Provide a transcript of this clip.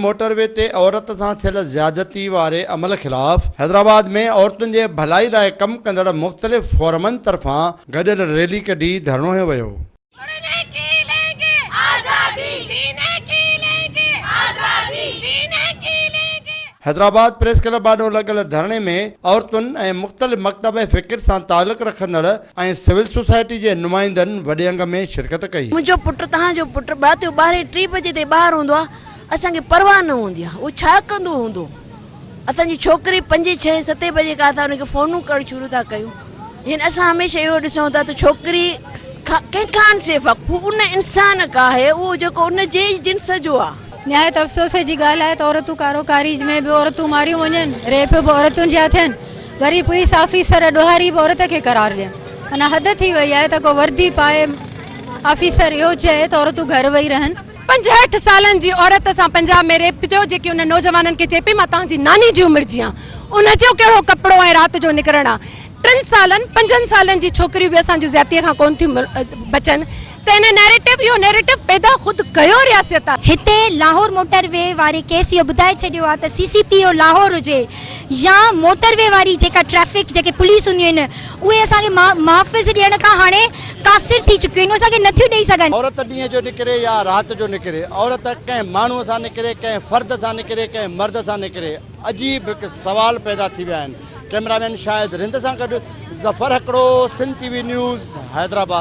Motor V تي عورت سان ٿيل زيادتي واري عمل خلاف حيدرآباد ۾ عورتن جي ڀلائي لاء ڪم ڪندڙ مختلف فورمن طرفان گڏيل ريلي ڪڍي ڌرڻو هنيو ويو. اڙني ڪي لين گي آزادي جيني ڪي لين گي آزادي جيني ڪي لين گي. حيدرآباد پريس ڪلب آڏو لڳل ڌرڻي ۾ عورتن ۽ مختلف مڪتبه فڪر سان تعلق رکندڙ ۽ سول سوسائٽي جي نمائندن وڏي انگ ۾ شرڪت ڪئي. منهنجو پٽ توهان جو پٽ رات جو ٻارهين ٽين بجي تائين ٻاهر هوندو آهي اسان کي پرواهه نه هوندي آهي اهو ڇا ڪندو هوندو اسان جي ڇوڪري پنجين ڇهين ستين بجي کان اسان ان کي فونون ڪرڻ شروع ٿا ڪيون يعني اسان هميشه اهو ڏسون ٿا ته ڇوڪري ڪنهن کان ان سيف آهي هو ان انسان کان آهي اهو جيڪو ان جي ئي جنس جو آهي. نهايت افسوس جي ڳالهه آهي ته عورتون ڪارو ڪاري ۾ به عورتون ماريون وڃن، ريپ به عورتن جا ٿين، وري پوليس آفيسر ڏوهاري به عورت کي قرار ڏين. معنيٰ حد ٿي وئي آهي ته ڪو وردي پائي آفيسر اهو چئي ته عورتون گهر ويهي رهن. 65 سالن جي عورت سان پنجاب ۾ ريپ ٿيو جيڪي انهن نوجوانن کي چئي پئي مان توهان جي ناني جي عمر جي آهيان ان جو ڪهڙو ڪپڙو ۽ رات جو نڪرڻ آ ٽن سالن پنجن سالن جي ڇوڪريون به اسان جون زيادتي کان ڪونه ٿيون بچن ته ان نيريٽو اهو نيريٽو پيدا خود ڪيو رياست آ. هتي لاهور موٽر وي واري ڪيس اهو ٻڌائي ڇڏيو آ ته سي سي پي او لاهور هجي يا موٽر وي واري جيڪا ٽريفڪ جيڪي پوليس هونديون آهن اهي اسان کي محافظ ڏيڻ کان هاڻي قاصر ٿي چڪيون آهن اهي اسان کي نٿيون ڏئي سگهن. عورت ڏينهن جو نڪري يا رات جو نڪري، عورت ڪنهن ماڻهوء سان نڪري، ڪنهن فرد سان نڪري، ڪنهن مرد سان نڪري، عجيب هڪ سوال پيدا ٿي ويا آهن. ڪئميرا مين شاهد رند سان گڏ Zafar Hakro, Sindh T V news, Hyderabad.